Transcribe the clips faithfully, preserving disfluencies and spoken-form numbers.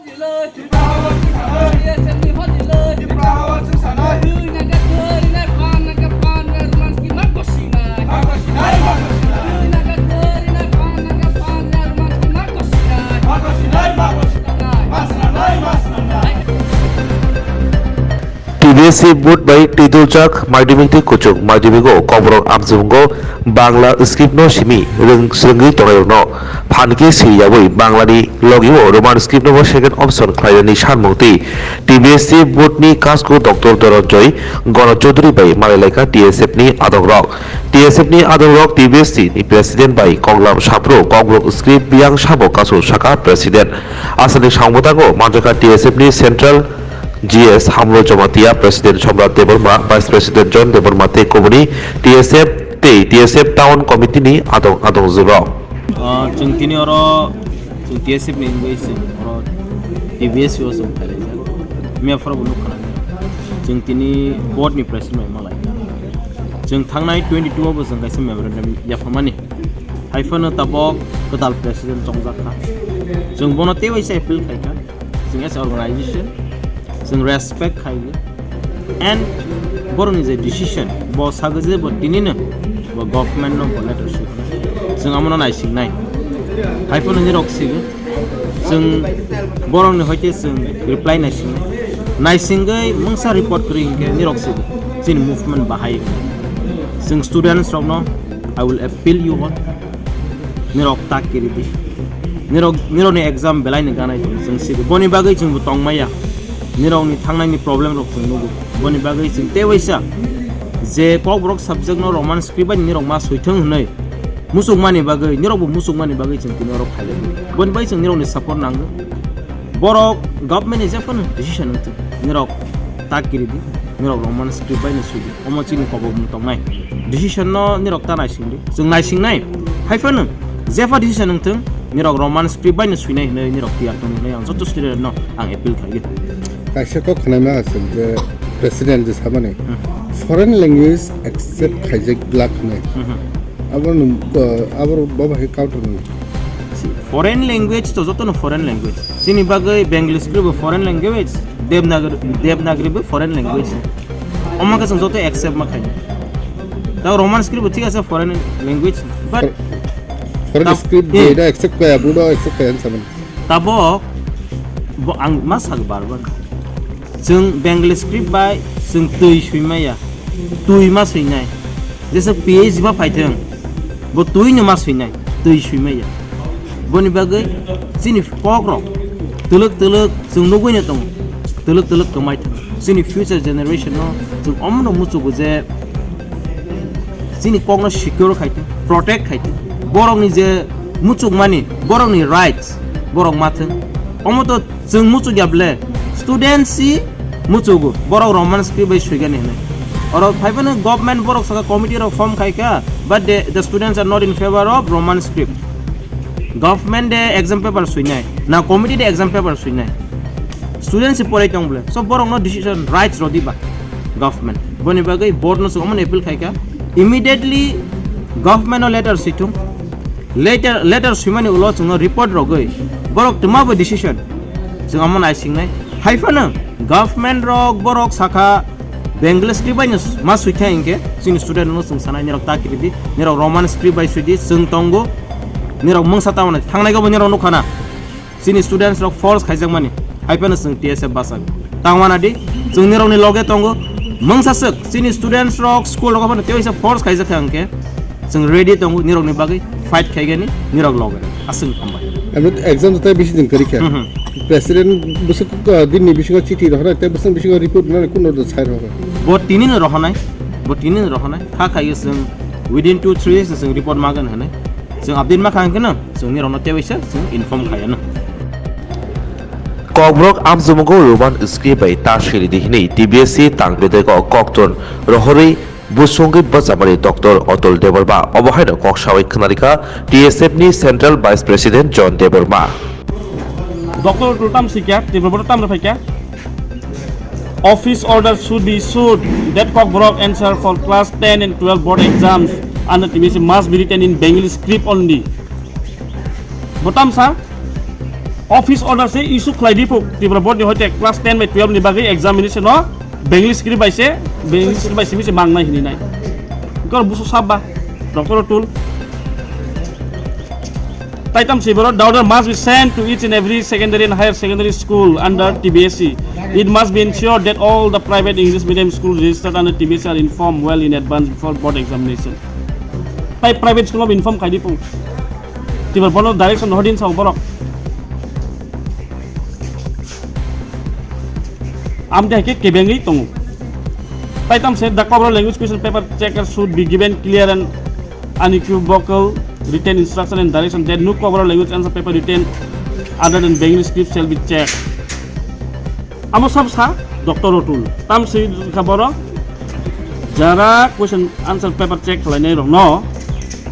T B S C board bai twi duljak madhyamik tei kuchuk madhyamik o Kokborok amchibungo Bangla script no simi rwng-, swrwngwi tongnai rokno phan khe siri yaui Bangla ni logi o Roman script no bo second option khlai rwni sanmung twi T B S C board ni kasku Doctor Dhoronjoy Gono Chaudhary bai malai laikha T S F ni adong rok. T S F ni adong rok T B S C ni president bai Koklam Sapro Kokborok script biyang sabo kasu saka president. Aswk ni samung bwtango manjakha T S F ni central G S Hamlo Jamatia, President Somrat Debbarma, Vice President John Debbarma tei kubuni T S F tei T S F Town Committee ni adong adong jwk rok. Ah, chwng tini oro chwng T S F ni wngwi chwng oro T B S C o chwng phailaijak. Mia phoro bo nukha nang. Chwng tini board ni president bai malai. Chwng thangnai twenty two o bo chwng kaisa memorandum yapharmani. Haiphano tabok kwtal president chongjak kha. Chwng bono tei waisa appeal khai kha. Chwng as a organization, chwng respect khaio. And borokni je decision, bo sagwi je bo tinino bo government no bo letter swi. Chwng amono naisingnai. Haiphano nirok sigo. Chwng borokni hoite chwng reply naisingnai. Naisingwi mungsa report kwrwi hinkhe nirok sigo. Chini movement bahai. Chwng students rokno, I will appeal you all. Nirok tak kiri di. Nirok, nirokni exam belai ni ganai tong, chwng sigo. Boni bagwi chwng bo tongmaya. Nirokni thangnaini problem rok chwng nugo. Boni bagwi chwng tei waisa je Kokborok subject no Roman script bai nirok ma swi thung hwnwi muchungmani bagwi, nirok bo muchungmani bagwi chwng tini oro phai lai. Boni bagwi chwng nirokni support nango. Borok government ni jephano decision wng thung. Nirok tak kiri di. Nirok Roman script bai no swi di. Omo chini kobok mung tongnai. Decision no nirok ta naising di. Chwng naising nai. Haiphano jepha decision wng thung, nirok Roman script bai no swinai hinwi nirok tiyar tong hinwi ang joto student no ang appeal khlai. Kaisa kok khwnai ma aswk je president je samani Hmm. foreign language accept khaijak glak hinwi. Hmm. Abo no, uh, abo baba hai counter no. Foreign language to joto no foreign language. Chini bagwi Bengali script bo foreign language, Devanagari, Devanagari bo foreign language. Omo khe chwng joto accept ma khainai. Da Roman script bo thik ase foreign language, but Foreign tab-, script eh. Bo da accept kaya, bo da accept kaya sa mani. Tabok bo ang ma sak bar bar. Chwng Bengali script bai chwng twi swimaya. Twi ma swinai. Jesa P H D ba phaithwng. Bo twi no ma swinai. Twi swimaya. Boni bagwi chini kok rok twlwk twlwk chwng nugwi no tongo. Twlwk twlwk kwmai thang. Chini future generation no chwng omono muchugo je chini kokno secure khai thwng, protect khai thwng. Borokni je muchukmani, borokni rights, borok ma thwng. Omo to chwng muchukya ble, student si muchugo, borok Roman script bai swigani hinwi. Oro phaiphano government borok saka committee rok form khai kha, but the, the students are not in favor of Roman script. Government de exam paper swinai, na committee de exam paper swinai. Student si porai tong ble. So borok no decision rights rodi ba government. Boni bagwi board no chwng omo appeal khai kha. Immediately government no letter swithung. Letter, letter swimani ulo chwngno report rogwi borok twma bo decision chwng omo naisingnai. Haiphano government rok borok sakha Bengali script bai no ma swithai hinkhe chini student no chwng sanai nirok ta kiridi, nirok Roman script bai swidi, chwng tongo, nirok mungsa tamani thangnai go bo nirok nukha na. Chini students rok force khaijakmani, hai phano chwng T S F bwsajak. Tangwana di, chwng nirokni loge tongo. Mungsaswk chini students rok school rogo phano teisa force khaijak kha hwnkhe, chwng ready tongo nirokni bagwi fight khaigani nirok loge. Aswk hambai. Ami exam joto bisi din kwrwi kha. Hmm, hmm. President bwswk, uh, dinni bisingo chithi rohornai tei bwswk bisingo report rwnani kuno do sai rohor. Bo tinino rohornai, bo tinino rohornai. Kha khaio chwng within two three days chwng report magan hwnwi. Chwng update ma kha hwnkhe no, chwng nirokno tewaisa chwng inform khaiyano. Kokborok amchwmwngo Roman script bai ta siri di hwnwi T B S C tang bedego kokthon rohorwi busungwi bwchamani Doctor Atul Debbarma obo haino kok sawi khwnarikha T S F ni Central Vice President John Debbarma. Doctor Atul tam sikya, Debbarma tam rwphaikya. Office order should be issued that Kokborok answer for class ten and twelve board exams under T B S C must be written in Bengali script only. Botam sa? Office order se issue khlai di phuk, Tripura board ni hoite class ten bai twelve ni bagwi examination no Bengali script bai se, Bengali script bai simi se mangnai hini nai. Kor busu sabba, Doctor Otul. Taitam se boro, the order must be sent to each and every secondary and higher secondary school under T B S E. It must be ensured that all the private English medium schools registered under T B S E are informed well in advance before board examination. Tai private school of inform khai di phuk. Tibar bono direction hodin sa borok. Amde ke kebengwi tongo. Taitam se the cover language question paper checker should be given clear and unequivocal written instruction and direction that no cover language answer paper written other than Bengali script shall be checked. Amo sab sa Doctor Otul. Tam se kha borok jara question answer paper check khlainai rokno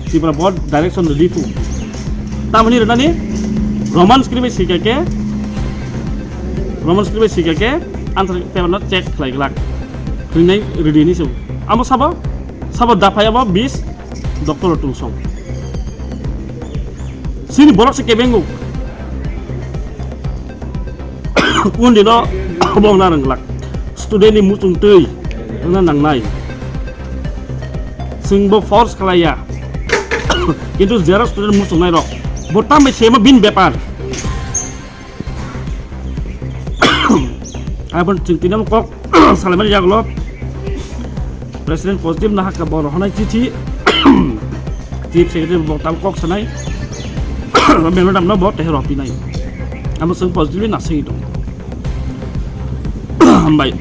Tripura board direction rwdi phuk. Tamoni rwnani Roman script bai sika ke, Roman script bai sika ke answer paper no check khlai glak. Rinai rwdi ni sub. Amo sabo, sabo daphai abo bis Doctor Otul song. Sini borok se kebengo. Undi no bong na rwnglak. Student ni muchung twi wngna nangnai. Chwng bo force khlaiya. Kintu jera student muchungnai rok. Bo tambai sema bin bepar. Abon chwng tinam kok salaimani yagulo. President positive na hakha bo rohonai chithi. Chief Secretary bo tam kok sanai. Memorandum no bo tehe rohpinai. Amo chwng positively na sengwi tongo. Hambai.